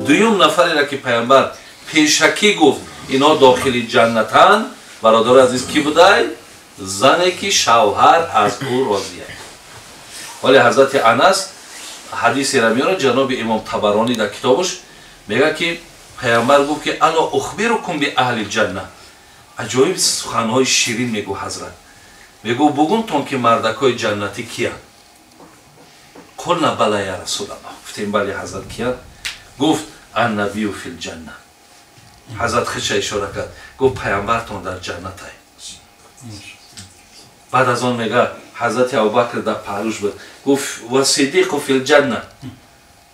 Дуюм нафареро ки пайғамбар пешакӣ гуфт инҳо дохили ҷаннатанд, бародари азиз, кӣ будай? Зане ки шавҳар аз ӯ розия. Вале ҳазрати Анас ҳадисеро меорад, ҷаноби имом Табаронӣ дар китобаш мегӯяд ки пайғамбар гуфт ки ало ухбирукум би аҳли ҷанна. Аҷоиб суханҳои ширин мегӯ ҳазрат. Мегӯ бугумтон ки мардакҳои ҷаннатӣ киянд? Қулна бала я расулаллоҳ. Гуфтем бале ҳазрат, киянд? Гуфт аннабию фил ҷанна. Ҳазрат худша ишора кард, гуфт пайғамбартон дар ҷаннатай. Баъд аз он мега ҳазрати Абубакр дар паҳлӯш буд, гуфт ва сидиқу фил ҷанна.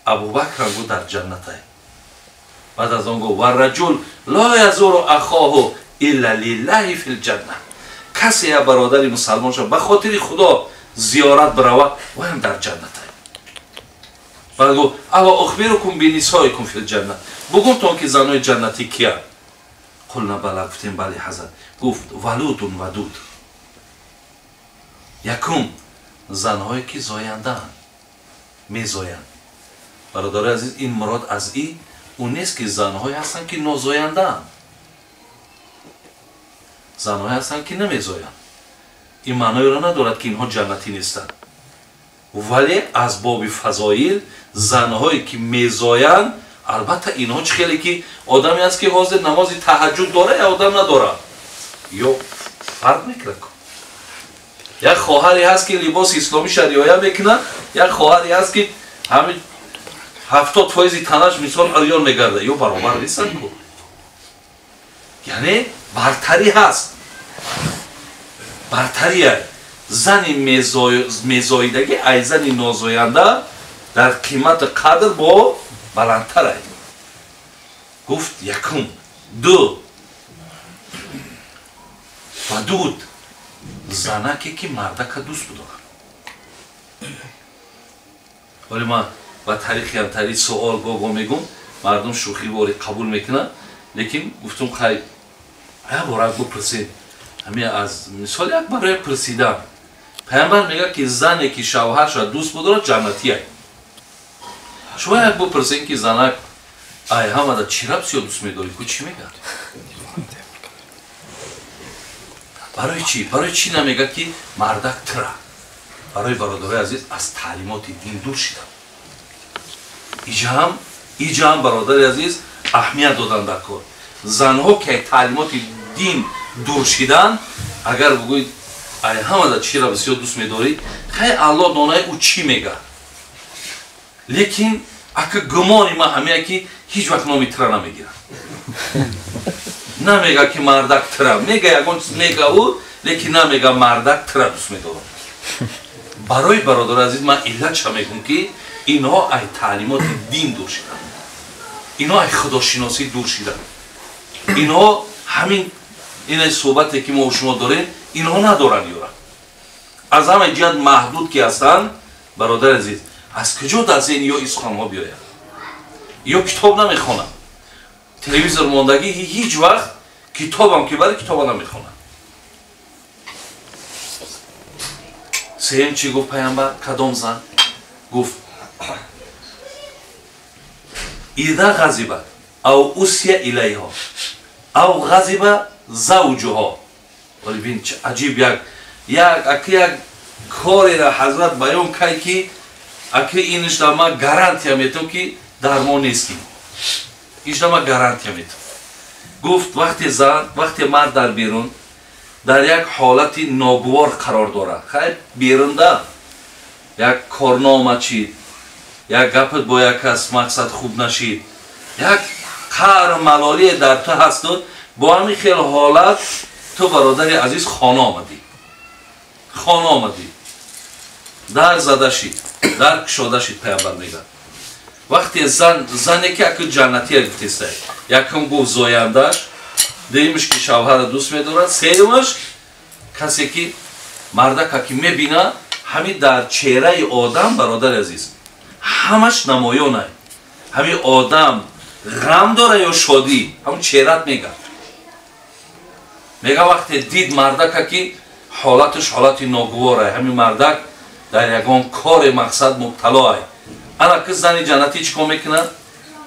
Абубакрам гуфт дар ҷаннатай. Баъд аз он гуфт ва раҷул ло язуру ахоҳу илла лиллаҳи фил ҷанна. Касе я бародари мусалмонша ба хотири Худо зиёрат бирава, ваям дар ҷаннатай. Баъд гуфт ала ухбирукум бинисоикум фил ҷанна. Бугумтон ки занои ҷаннатӣ киянд? Қулна бала. Гуфтем бале ҳазрат. Гуфт валудун вадуд. Якум занҳое ки зояндаанд, мезоянд. Бародари азиз, ин мурод аз и ӯ нест ки занҳое ҳастанд ки нозояндаанд, занҳое ҳастанд ки намезоянд. Ин маъноеро надорад ки инҳо ҷаннатӣ нестанд, вале аз боби фазоил занҳое ки мезоянд, албатта инҳо чӣ хеле ки одаме аст ки ҳозир намози таҳаҷҷуд дора ё одам надора, ё фарқ мекунад. Як хоҳаре ҳаст ки либоси исломиша риоя мекунад, як хоҳаре ҳаст ки ҳамин 70% танаш мисол арён мегардад, ё баробар нестанд ку. Яъне бартарӣ ҳаст, бартария. Зани мезоидагӣ ай зани нозоянда дар қимати қадр бо баландтар ай. Гуфт якум. Ду, вадуд, занаке ки мардака дӯст бидорад. Вале ман ба таърихи ҳамтари суол гого мегум, мардум шӯхиворӣ қабул мекунад, лекин гуфтум хай як бора бипурсед. Ҳамин аз мисол як барои пурсидан. Пайғамбар мегӯяд ки зане ки шавҳарша дӯст бидорад ҷаннатия. Шумо як бипурсед ки занак ай ҳамада чира бисёр дӯст медорӣ, ку чӣ мегӯяд? Барои чӣ? Барои чӣ намегӯяд ки мардак тира? Барои бародарои азиз аз таълимоти дин дур шидам. Иҷаам бародари азиз аҳамият додан дар кор. Занҳо ки аз таълимоти дин дур шидан, агар бигӯед ай ҳамада чира бисёр дӯст медорӣ, хай Аллоҳ донае ӯ чӣ мегӯяд. Лекин ака гумони ман ҳамея ки ҳеҷ вақт номи тира намегирад. Намега ки мардак тира, мега ягон чиз мега ӯ, лекин намега мардак тира дӯст медорам. Барои бародари азиз ман иллатша мегӯм ки инҳо ай таълимоти дин дур шиданд, инҳо ай худошиносӣ дур шиданд, инҳо ҳамин инаи суҳбате ки мо шумо дорем инҳо надоранд ёра. Аз ҳама ҷиҳат маҳдуд ки ҳастанд, бародари азиз, аз куҷо дар зеҳни ё ин суханҳо биёяд? Ё китоб намехонанд, телевизор мондагӣ ҳеҷ вақт китобам ки бари китоба намехонанд. Сеюм чӣ гуфт пайғамбар? Кадом зан? Гуфт ида ғазибат ав усия илайҳо ав ғазиба завҷуҳо. Вале бин чӣ аҷиб як аки як кореро ҳазрат баён кард ки аки инишда ман гарантия метам ки дар мо нестим. Ишда ман гарантия метам. Гуфт вақте зан, вақте мард дар берун дар як ҳолати ногувор қарор дорад, хайр берунда як корнома чид, як гапат бо як кас мақсад хуб нашид, як қаҳру малолие дар ту ҳасту, бо ҳамин хел ҳолат ту бародари азиз хона омадӣ, хона омадӣ, дар зада шид, дар кушода шид. Пайғамбар мегӯяд вақте зан, зане ки аку ҷаннатия гуфтестай, якум гуфт зояндаш, дуюмаш ки шавҳара дӯст медорад, сеюмаш касе ки мардака ки мебина, ҳамин дар чеҳраи одам бародари азиз ҳамаш намоёнай. Ҳамин одам ғам дора ё шодӣ, ҳамон чеҳрат мегӯяд. Мега вақте дид мардака ки ҳолаташ ҳолати ногуворай, ҳамин мардак дар ягон кори мақсад мубтало ай. Ана ки зани ҷаннатӣ чӣ кор мекунад?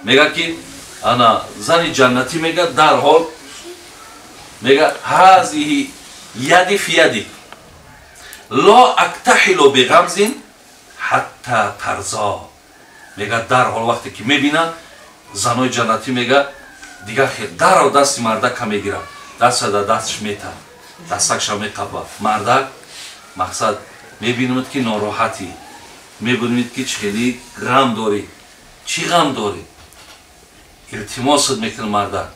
Мега ки ана зани ҷаннатӣ мега дарҳол мега ҳазиҳи яди фи яди ло актаҳилу биғамзин ҳатта тарзо. Мега дарҳол вақте ки мебина занои ҷаннатӣ мега дигар хел дарҳол дасти мардака мегирад, дастша дар дастш мета, дастакша меқапа. Мардак мақсад мебинад ки нороҳатӣ, мебинед ки чӣ хеле ғам дорӣ, чӣ ғам дорӣ, илтимосат мекунад мардак.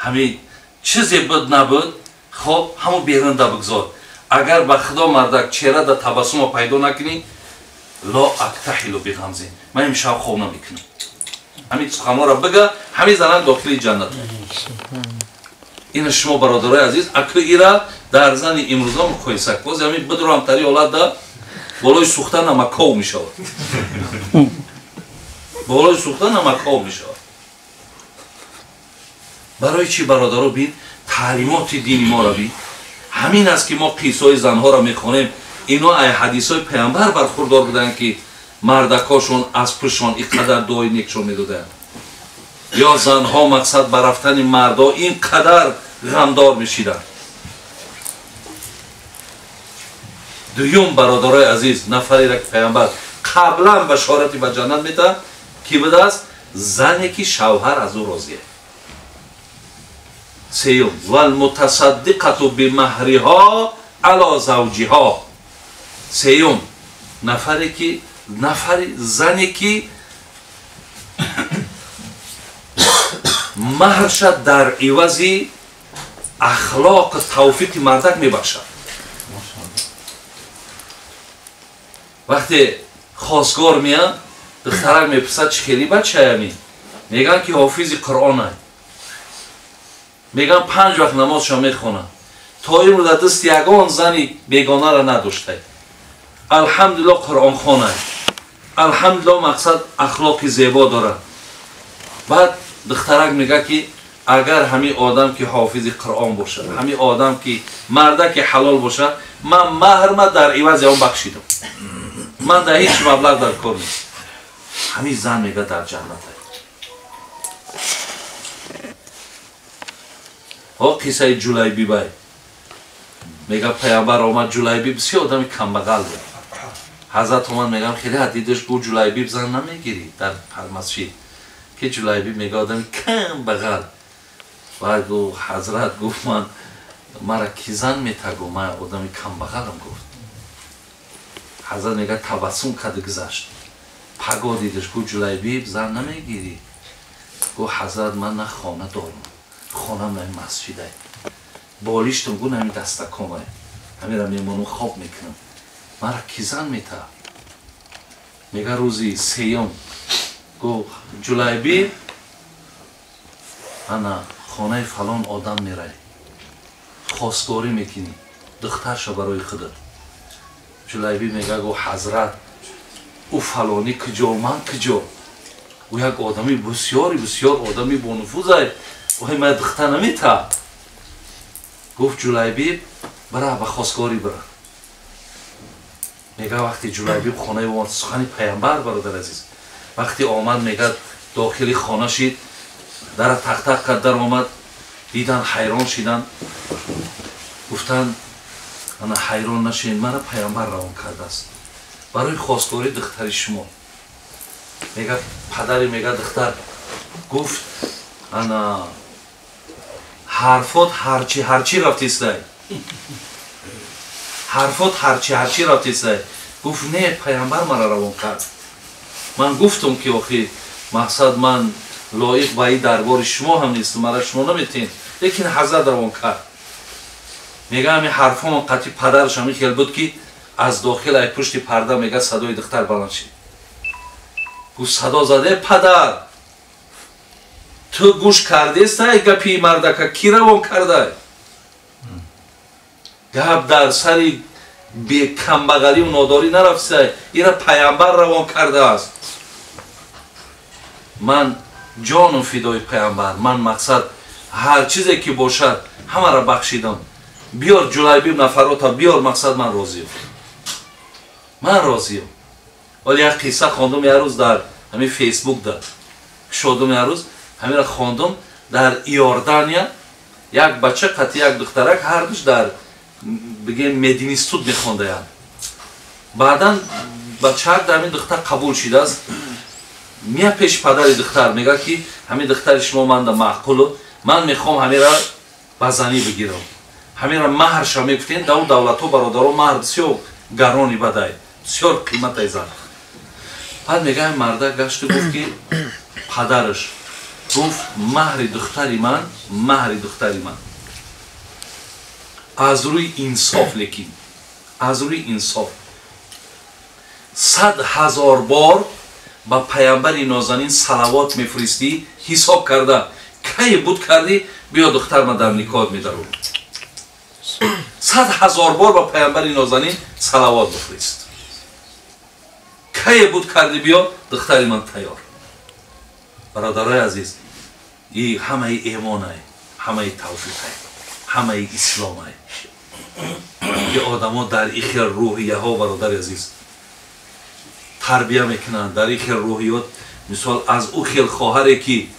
Ҳамин чизе буд набуд, хоб ҳамон берунда бигзор. Агар ба худо мардак чеҳра да табассума пайдо накунӣ, ло актаҳилу биғамзин, ман имшаб хоб намекунам. Ҳамин суханҳоро бига, ҳамин занак дохили ҷаннат. Ина шумо бародарои азиз, аку ира дар зани имрӯза муқоиса кун. Боз ҳамин бидурам тари ҳолат да болои сӯхта намаков мешавад, болои сӯхта намаков мешавад. Барои чӣ бародаро? Бин таълимоти дини моро бин. Ҳамин аст ки мо қиссаҳои занҳоро мехонем, ино ай ҳадисҳои паямбар бархурдор буданд ки мардакошон аз пуштшон ин қадар дуои некшон медоданд. Ё занҳо мақсад ба рафтани мардо ин қадар ғамдор мешиданд. Дуюм бародарои азиз, нафареро ки паямбар қаблан башорати ба ҷаннат медиҳад, ки будааст? Зане ки шавҳар аз ӯ розия. Сеюм, валмутасаддиқату бимаҳриҳо ало завҷиҳо. Сеюм, нафаре ки нафари зане ки маҳрша дар ивази ахлоқу тавфиқи мардак мебахшад. Вақте хосгор меяд, духтарак мепурсад чӣ хели бачаями? Мегӯянд ки ҳофизи Қуръон ай. Мегӯянд 5 вақт намозшо мехонад. То имрӯз дар дасти ягон зани бегонара надоштай. Алҳамдулиллоҳ Қуръонхон ай. Алҳамдулиллоҳ мақсад ахлоқи зебо дорад. Баъд духтарак мегӯяд ки агар ҳамин одам ки ҳофизи Қуръон бошад, ҳамин одам ки мардаки ҳалол бошад, ман маҳрма дар ивази он бахшидам. Ман дар ҳеҷ маблағ дар кор нест. Ҳамин зан мегӯяд дар ҷаннат ай. Ҳо қиссаи Ҷулайбиб ай. Мегӯяд паямбар омад, Ҷулайбиб бисёр одами камбағал буд. Ҳазрат омад, мегӯям хеле дидаш, гуфт Ҷулайбиб зан намегирӣ дар масҷид. Ки Ҷулайбиб мегӯяд одами камбағал. Баъд гуфт ҳазрат, гуфт ман мара ки зан метагу, ман одами камбағалам гуфт. Ҳазрат мегӯяд табассум кард гузашт. Паго дидаш, гуфт Ҷулайбиб зан намегирӣ. Гуфт ҳазрат ман на хона дорам, хонам на масҷид ай. Болиштам гу нами дастаком ай. Ҳамира мемонам хоб мекунам. Мара ки зан мета? Мега рӯзи сеюм гуфт Ҷулайбиб ана хонаи фалон одам мерай, хосгорӣ мекунӣ, духтарша барои худат. Ҷулайбиб мега гуфт ҳазрат ӯ фалонӣ куҷо, ман куҷо? Ӯ як одами бисёри бисёр одами бонуфуз ай, ой ман духтар намета. Гуфт Ҷулайбиб бира ба хосгорӣ бира. Мега вақти Ҷулайбиб хонаи омад, сухани паямбар бародар азиз, вақти омад мега дохили хона шид, дара тақтақ кард дар омад, дидан ҳайрон шидан, гуфтанд ана ҳайрон нашед, мара паямбар равон кардааст барои хосгории духтари шумо. Мега падари мега духтар гуфт ана ҳарфот ҳарчи ҳарчи рафтистай, ҳарфот ҳарчи ҳарчи рафтистай. Гуфт не, паямбар мара равон кард. Ман гуфтам ки охи мақсад ман лоиқ ба ин дарбори шумо ҳам нестам, мара шумо наметиҳед, лекин ҳазрат равон кард. Мега ҳамин ҳарфомон қатъи падараш ҳамин хел буд ки аз дохил ай пушти парда мега садои духтар баланд шид. Гуфт садо заде падар, ту гӯш кардестай гапи мардака ки равон кардай? Гап дар сари камбағалию нодорӣ нарафтистай, ира паямбар равон кардааст. Ман ҷону фидои паямбар, ман мақсад ҳар чизе ки бошад ҳамаро бахшидам. Биёр Ҷулайбиб нафарота, биёр мақсад ман розиам. Ман розиям. Вале як қисса хондум як рӯз дар ҳамин Фейсбук да. Шодум як рӯз ҳаминро хондум дар Иордания як бача қати як духтарак ҳардуш дар бигем мединститут мехондаянд. Баъдан бачаак дар ҳамин духтар қабул шидааст. Мия пеш падари духтар мега ки ҳамин духтари шумо манда маъқулу, ман мехоҳам ҳаминро ба занӣ бигирам. Ҳаминро маҳрша мегуфтем, дар у давлатҳо бародаро маҳр бисёр гарони бадай, бисёр қиматай зан. Баъд мега марда гашту гуфт ки падараш гуфт маҳри духтари ман, маҳри духтари ман аз рӯи инсоф, лекин аз рӯи инсоф 100 000 бор ба паямбари нозанин салавот мефиристӣ, ҳисоб карда кай буд кардӣ, биё духтар ман дар никоҳ медарум. 100 000 бор ба паямбари нозанин салавот бифирист, кай буд кардӣ, биё духтари ман тайёр. Бародарои азиз, и ҳамаи эмонай, ҳамаи тавфиқай, ҳамаи исломай ки одамо дар ин хел рӯҳияҳо бародари азиз тарбия мекунанд, дар ин хел рӯҳиёт. Мисол аз ӯ хел хоҳаре ки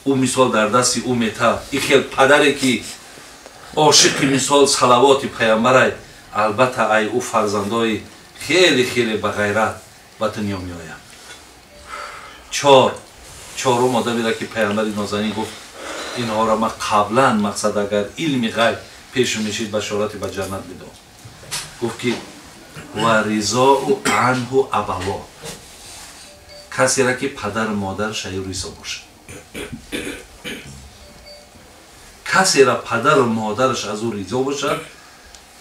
ӯ мисол дар дасти ӯ мета, ин хел падаре ки ошиқи мисол салавоти паямбарай, албатта ай ӯ фарзандои хеле хеле ба ғайрат ба дунё меояд. Чорум одамеро ки паямбари нозанин гуфт инҳоро ман қаблан мақсад агар илми ғайб пешу мешид башорати ба ҷаннат медод. Гуфт ки ва ризоу анҳу абаво, касеро ки падару модараш ай ризо бошад, касеро падару модараш аз ӯ ризо бошад,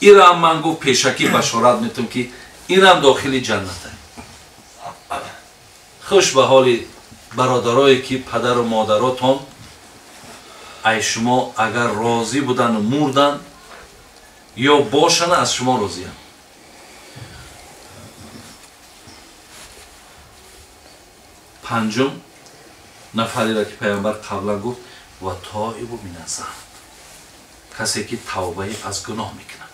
инам ман гуфт пешакӣ башорат метум ки инам дохили ҷаннат. Хуш ба ҳоли бародарое ки падару модаротон ай шумо агар розӣ будану мурдан ё бошанд, аз шумо розиянд. Панҷум нафареро ки паямбар қаблан гуфт ва тоибу миназзанб, касе ки тавбаи аз гуноҳ мекунад.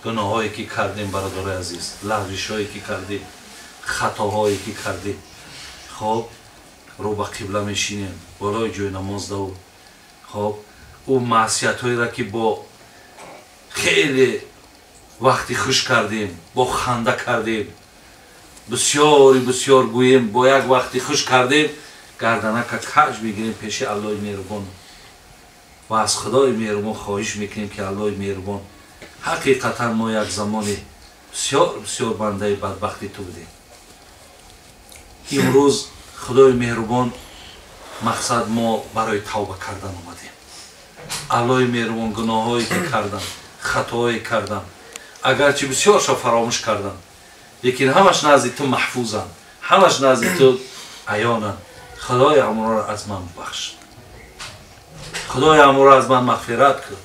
Гуноҳҳое ки кардем бародарои азиз, лағзишҳое ки кардем, хатоҳое ки кардем, хоб рӯ ба қибла мешинем болои ҷои намоз даву, хоб ӯ маъсиятҳоеро ки бо хеле вақти хуш кардем, бо ханда кардем, бисёри бисёр гӯем, бо як вақти хуш кардем, гарданака каҷ мегирем пеши Аллоҳи меҳрубон ва аз Худои меҳрубон хоҳиш мекунем ки Аллоҳи меҳрубон, ҳақиқатан мо як замоне бисёр бисёр бандаи бадбахти ту будем. Имрӯз Худои меҳрубон мақсад мо барои тавба кардан омадем. Аллоҳи меҳрубон гуноҳҳое ки кардам, хатоҳое кардам, агарчи бисёрша фаромӯш кардам, лекин ҳамаш назди ту маҳфузанд, ҳамаш назди ту аёнанд. Худои амрро аз ман бубахш, Худои амрро аз ман мағфират кун.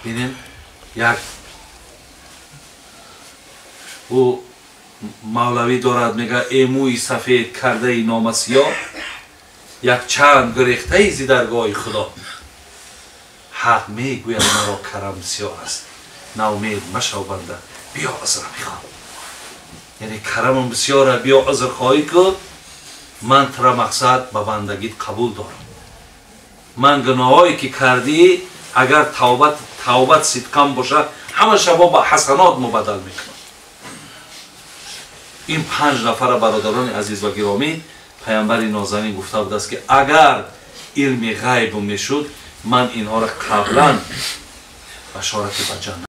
Бинем як ӯ мавлавӣ дорад, мега э мӯи сафед кардаи номасиёҳ, як чанд гурехтаи зи даргоҳи Худо. Ҳақ мегӯяд маро карам бисёр аст, наумед машав банда, биё узр мехоҳам. Яъне карамам бисёра, биё узрхоҳӣ кун, ман тура мақсад ба бандагит қабул дорам. Ман гуноҳое ки кардӣ, агар тавбат сидқан бошад, ҳамаша бо ба ҳасанот мубаддал мекунам. Ин 5 нафара бародарони азиз ва гиромӣ паямбари нозанин гуфта будааст ки агар илми ғайб мешуд, ман инҳоро қаблан башорати ба ҷаннат